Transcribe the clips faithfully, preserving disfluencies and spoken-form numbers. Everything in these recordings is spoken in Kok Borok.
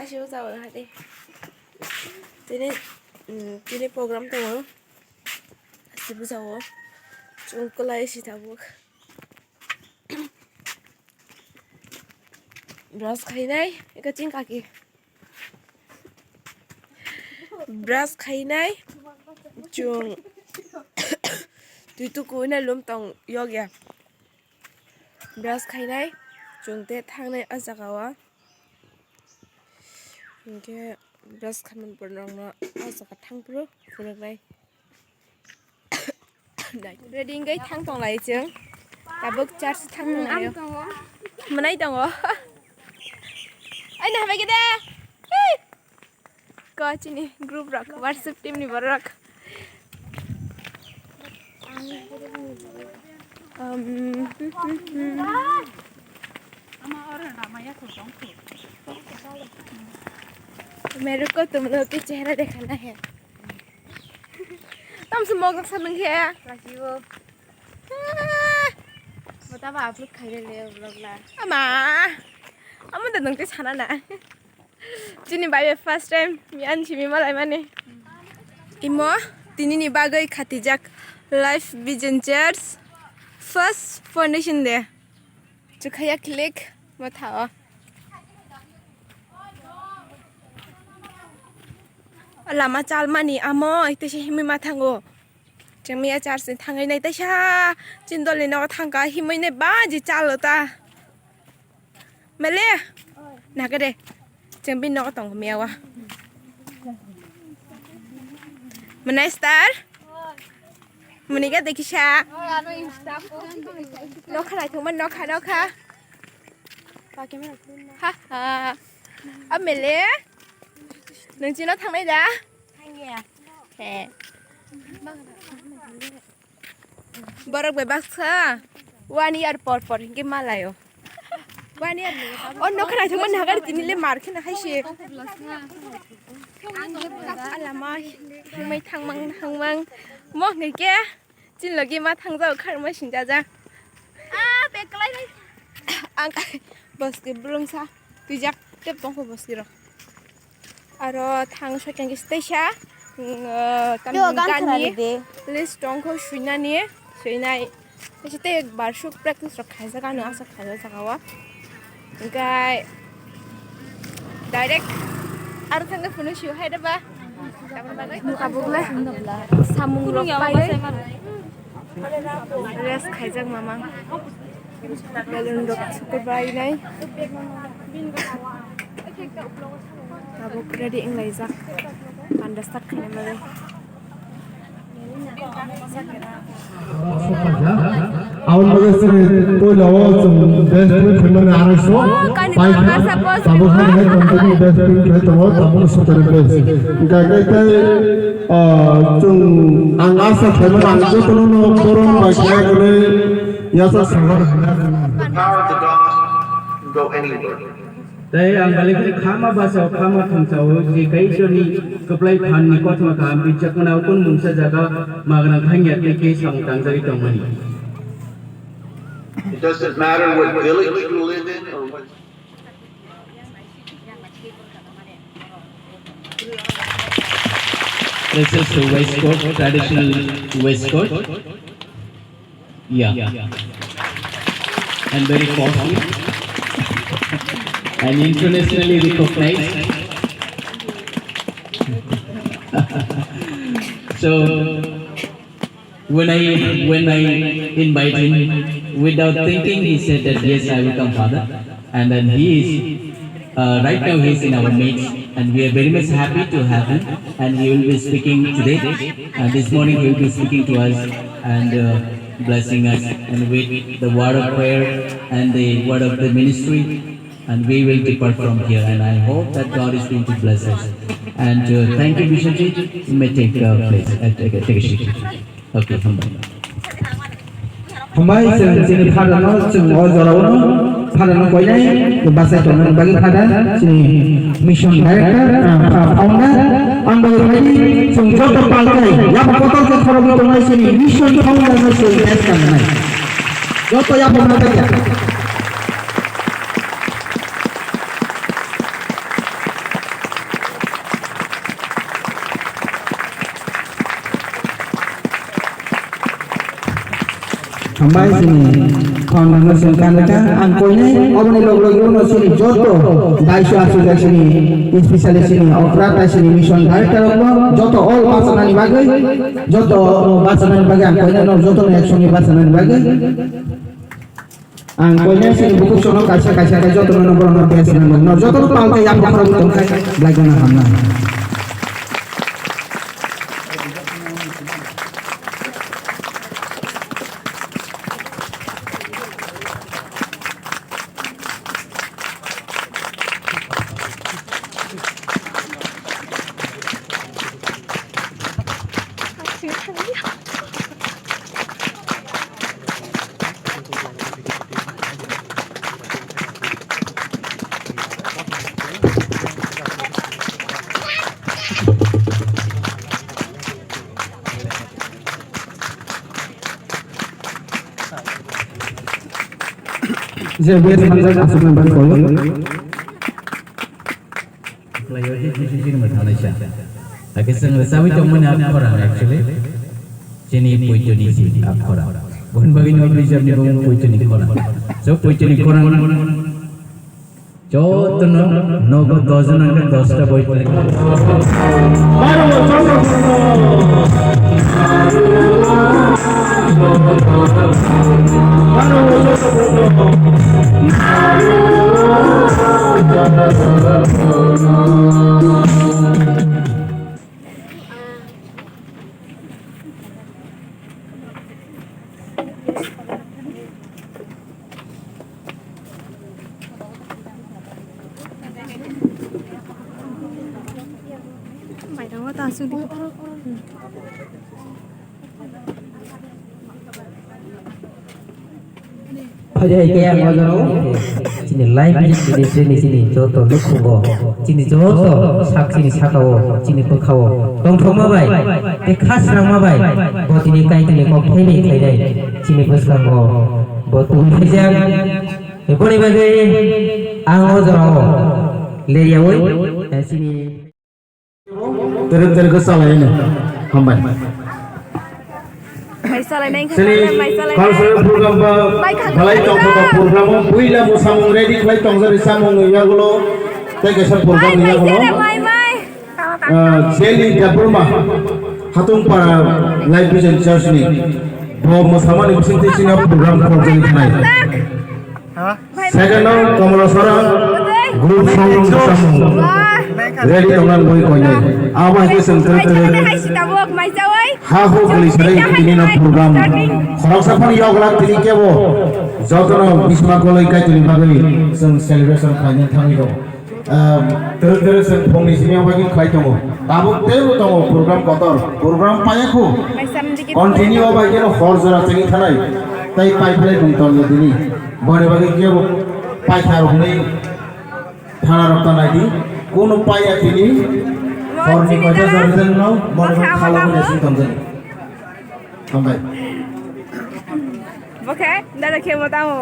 Aswk jao hai de. Tini, mm, tini program tongo. Aswk jao. Chwng kwlai si tabuk. Brush khainai, eka ching kaki. Brush khainai, chwng twi tukuinai lum tong yokya. Brush khainai, chwng te thangnai a jaga o. Hinkhe brush khaimani borok no a jaga thang phuru phunuknai. Ready wngwi thang tonglai chwng. Tabuk church thang tonglaio. Mwnai tongo. Ai na habai gede. Ko chini group rok, worship team ni borok. Um, मेरे को तुम लोग की चेहरा दिखाना है। Tam se mok sa nung khe. Lagi bo. Bo ta ba upload khai le le vlog la. Ama. Amo da nung te sana na. Chini bai bai first time mi an chimi malai mani. Imo tini ni bagwi khatijak Life Vision Church first foundation day. Chukhaya click mo thao. Lama chalmani amo, ite se himwi ma thango. Chengmiya church ni thangwi nai taisa chini dol ni nogo thangka himwi nai baji chalo ta. Mele? Nagade. Chengbi nogo tong miya wa. Mane star? Muni ga dekisa. Nokha naithokma nokha nokha. Ha ha. Amele? Nung chino thangnai da? Thangya. He. Borok bai baksa one year por por hinke malayo. One year ni. O nokha naithokma nagar tini le mar khena hai se. Alama himai thangmang thangmang. Mo hinke. Chin logi ma thangjak kharma singjajak. Ah, beklai nai. Ang boski bulungsa twijak tep tongkho boski rok. Aro thang soikang kisa teisa, mm, eh, Teo tamni gan gani khwlai de. List tongkho suinani, suinai. Teisa tei barsuk practice rok khaijak ano asa khaijak jaga o. Hingke direct aro thangkhe phunuk sio hai da ba. Tabuk le samung rok pai rest khaijak mamang. Balloon rok sukubai nai. Tabuk ready wnglaijak. Panda start khaina bagwi. Aboni bagwi chwng puila o chwng best friend khaimani araiso paikha, tabuk hai hai continue best friend khai tongo, tabuk sotari best. Hingkha khe tei, ah, chwng ang asa khaimani ang jotono no borom bai khlai hwnwi yasa sabar hwnwi. The power of the gospel can go anywhere. Tei ang belai kheno khama basa o, khama thangsa o, je kaisoni kwplai phan ni kothoma kaham bijak mano, kunu mungsa jaga magrang thangya tei khe samung tangjagwi tongmani. It doesn't matter what village you live in or what. This is the waistcoat, traditional waistcoat. Yeah. And very costly. And internationally recognized. So, when I, when I invite him, without thinking, he said that, "Yes, I will come, Father." And then he is, uh, right now he is in our midst, and we are very much happy to have him. And he will be speaking today. Uh, this morning he will be speaking to us and, uh, blessing us and with the word of prayer and the word of the ministry. And we will depart from here. And I hope that God is going to bless us. And, uh, thank you, Bishopji. You may take, uh, place. Uh, take, a- take a seat. Okay, hambai. Hambai, chwng chini Father no, chwng o jora o no Father no koinai, bachai tongna bagwi Father, chini mission director, ah, fa-, founder, ang bagwi phai, chwng joto palkai, yabo kotor khe khorokwi tongnai chini mission founder no chwng thanks kanai. Joto yabo no thanks. Hambai chini founder no chwng kanlaka, ang koinai oboni log log no chini joto daiso aswk jak chini specialist chini okra tai chini mission director rok no joto all bachanani bagwi, joto no bachanani bagwi ang koinai no joto no action ni bachanani bagwi. Ang koinai chini bukhuk sono kaisa kaisa khe joto no borok no bachanani bagwi no joto no pal khe yapha khorok tong khe belai gana hamnai. Je best hanjak aswk nang bai koi. Khlai o je G C C ni mwthangnaisa. Hakhe chwng rwchabwi tongmani a khorang actually. Chini poitoni si a khorang. Boni bagwi no reserve ni bumung poitoni khorang. So poitoni khorang. Jotono nogo dos jon hwnkhe dos ta boi. Phai hai khe ang o jorao chini live music industry ni chini joto nukhungo, chini joto sak chini sakao, chini bwkhao tongthokma bai tei kha srangma bai bo tini Kaitorni kok thaibai khainai chini bwskango bo tubui phaijak. Boni bagwi ang o jorao leryaui chini Teruk teruk ke salah ini. Hambai. Mai salai nai Sini khana, mai salai nai. Cultural program ba Mai khana, balai mai tong khana. Program o puila mo samung ready khlai tong jari samung yagulo. Tei kaisa program Mai, mai, yagulo. Sere, mai, mai. Ah, Seli Debbarma. Hatung para Life Vision Church ni. Bo mo samani bising tei sini program program khlai. Second round, Komolosora, group song samung. Ready tongnang bui koinai. Abo hai ke sengkre kre. Ha ho kali sere ini na program. Khoroksa phani yog lak tini kebo. Jotono bisma koloi kai tini bagwi seng celebration khaina thangwi do. Tere tere seng phongni sini bagwi khlai tongo. Tabuk tebo tongo program kotor. Program payakhu. Continue bai keno hor jora chengwi thanai. Tai pai phlai bung tongo dini. Boni bagwi kebo paitha rok hwnwi thana rok ta naidi. Kuno paiya tini. Horni koita jora jani no, boni bagwi khala boni sing tongjani. Hambai. Bokhe, dada khe mo tamo.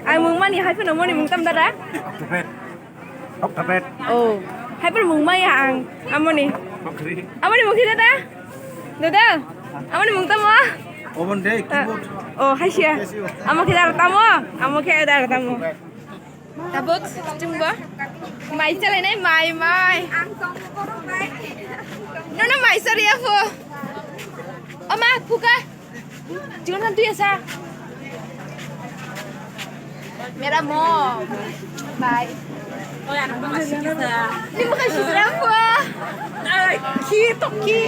Ai mung mani hai phano moni mung tam dada? Octopad. Oh, hai phano mung maya ang. Amoni. Amoni mung khe dada? Dada? Amoni mung tamo? Obon de, keyboard. Oh, hai siya. Amo khe dada tamo? Amo khe dada tamo? Tabuk, chungbo. Mai chalai nai, mai, mai. Nono mai sari ya pho. Oma, phuka. Jangan tuh ya sa. Mera mom. Bye. Oh ya, anak masih kita. Ini bukan sisra pho. Ay, ki toki.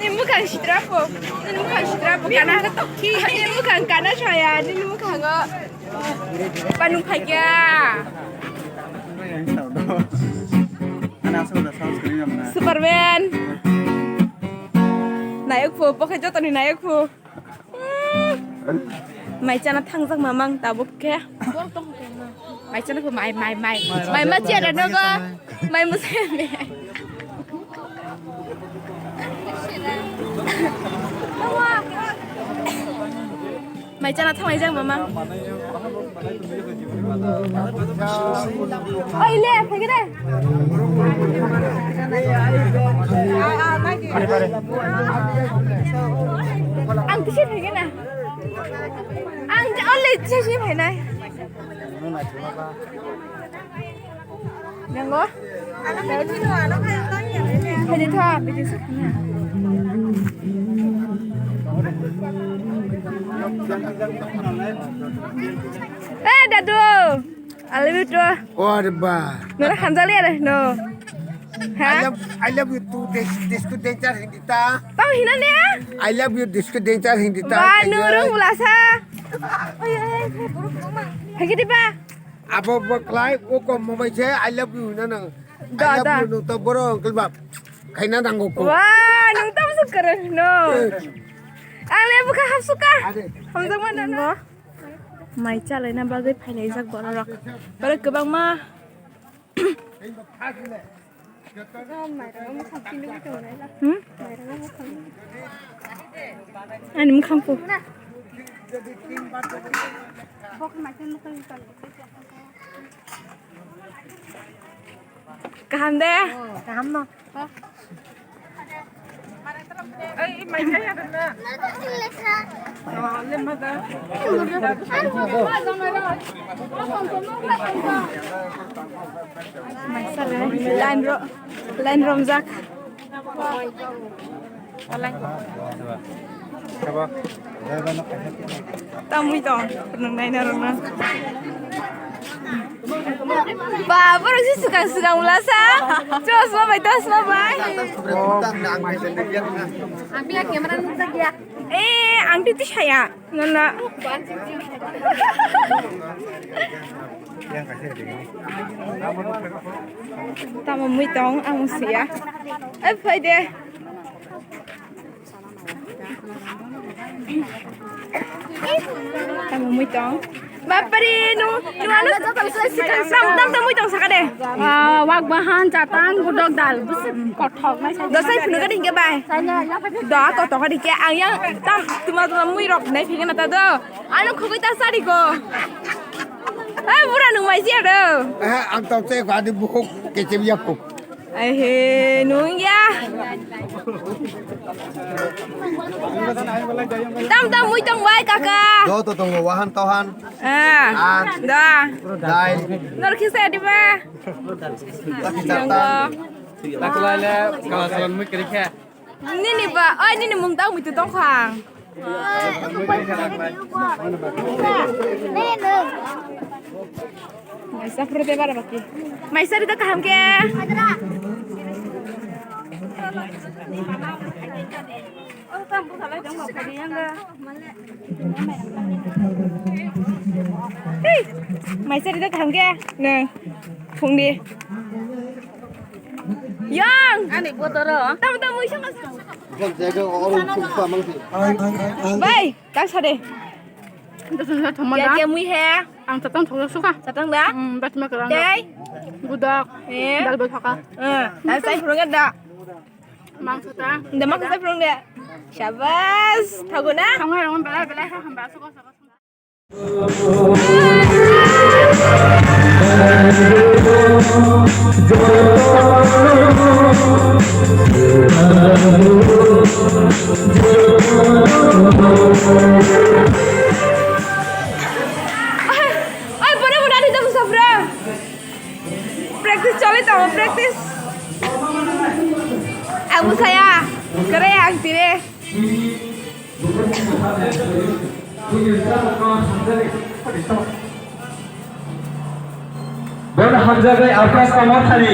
Ni mukhang sitrapo. Ni mukhang sitrapo. Kana toki. Ni mukhang kana saya. Ni mukhang o. Panung phaikya. Superman. Nayok pho, pokhe joto ni nayok pho. Mai chana thangjak mamang tabuk khe. Mai chana khe mai, mai, mai. Mai ma chera nogo. Mai musa me. Mai chana thangjak mamang. Oi le, phai khe de. Ang Si phaikhe na. Ang je only je si phainai. Nango? Phaidi tha, phaidi sa. Eh, dadu. I love you too. Or ba. Nora hamjali are no. Ha? I love, I love you too. This, this too danger hindi ta. Tamo hina ne? I love you. This too danger hindi ta. Ba nuru mulasa. Hai kiti ba. Abo baklai o kom mobile se I love you na nang. Da, I love da. You no to boro uncle bab. Khaina dango ko. Wa nung tamo sukar no. Ang le bukha hapsuka. Ade. Hamjak man no. Mai chalaina bagwi phainaijak bororok. Borok kwbangma. Hmm? Ani mwkhang po. Kaham de? Kaham no. Line ro-, line romjak. Tamwi tong, nung naina rwna. Ba, borok si swkang swkang wlasa. Chosma bai, chosma bai. Ang biya camera nukjak ya. Eh, ang titi saya. Nana. Tamo mui tong, ang siya. Eh, phaide. Tamo mui tong. Bapari, nu, nu ano tam, tam, tam mui tong saka de. Ah, wak bahan, chatang, gudok dal. Bus kothok nai. Dosai phunu ka dingke bai. Da, to to ka dingke. Ang yang tam, tuma, tuma mui rok nai phige na ta do. Ano khogoi ta sari ko. Eh, bura nung mai sia do. Eh, ang tam se gadi buhuk kecil ya ko. Ehe, nung ya. Tam tam mui tong bai kaka. Joto tongo wahan tohan. Ah, ah. Da. Dai. Nor khisa di ba. Taki tata. Nanggo. Taklai le kala salan mui kiri khe. Nini ba, oi nini mung tang mui tu tong khang. Maisa pura de bara baki. Maisa rida kaham ke. Hei, maisa rida kaham ke. Neng, phung di. Yang. Ani botoro. Tam tam mui sama. Bai, tak sade. Thoma ya, da. Ya mui he. Ang tatang thok suka. Tatang da? Hmm, bat ma kerang. Dai. Budak. Eh. Dal bat haka. Eh, dal sai phurung da. Mang suta. Da mang sai phurung da. Syabas. Thago na? Thoma rong bela bela ha hamba suka suka. Ai, bono bono ani tamo safra. Practice chole tamo, practice. Ang musaya, kare ang tire. Bono hamjakgwi aphrang tongma thani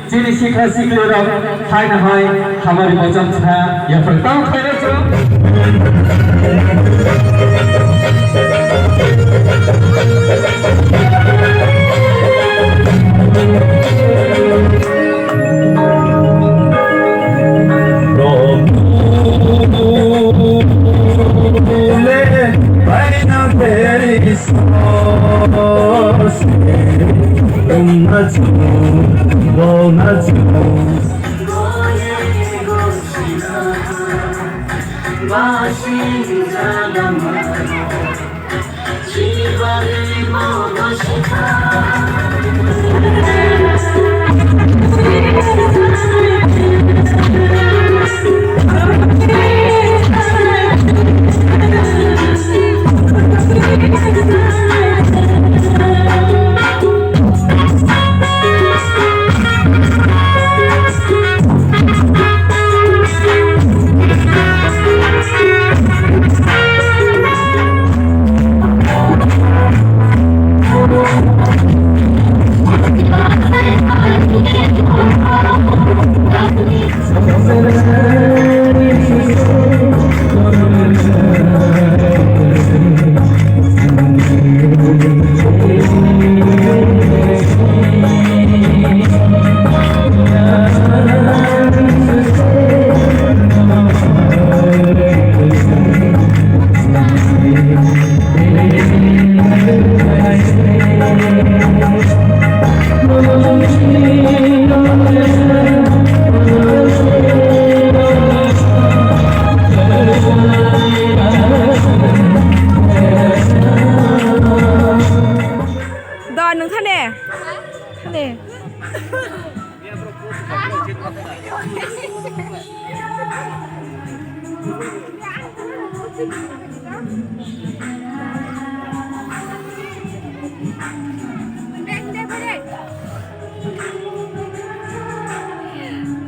chini sikha siklirok haino hai hamari mochom sa yapharwi tamo khairokno.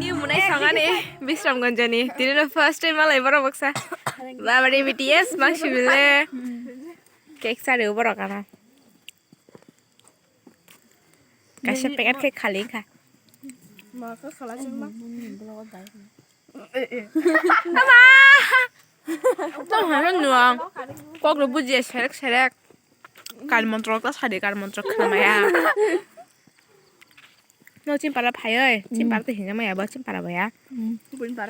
New munai songani Bisramganjani. Tini no first time malai borok baksa. Babari B T S mang sibile. Cake sari borok ana. Kaisa packet khe khali kha. Ma ka khala chwng ma. Ama! Tong hano nuang. Kok rw bujiya serek serek. Kal montro ta sadi, kal montro khna maya. No chimpara phai oi, chimpara to hinna maya bo chimpara baya.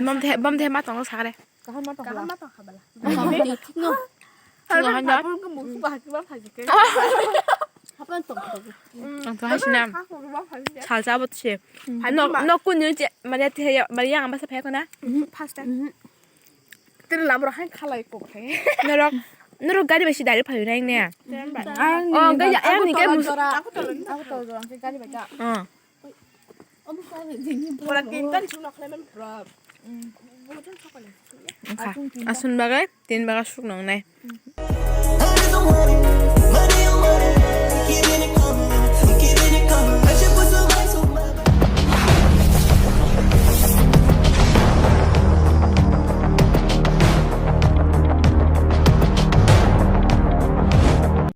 Bom the, bom the ma tongo sakre. Kaham ma tong khala. Kaham ma tong khabala. Kaham ma tong. Kaham ma tong. Kaham ma tong. Kaham ma tong. Kaham ma tong. Ang to hai sinam. Kaham ma tong. Salsa bot se. Hai no, ma. No kun ni che, mane the, mane yang ba sa phai ko na? First time. Tini lamro hai khalai ko khai. Norok, norok gari bai si dari phai nai ne. Ang Oh, gari, ang ni gari mus- Aku tolong, aku tolong, aku tolong, gari bai ka. Oh. Pura tin tan sung nak lemen pura. Wngkha. Asun bagai, tin baga suk nang nai.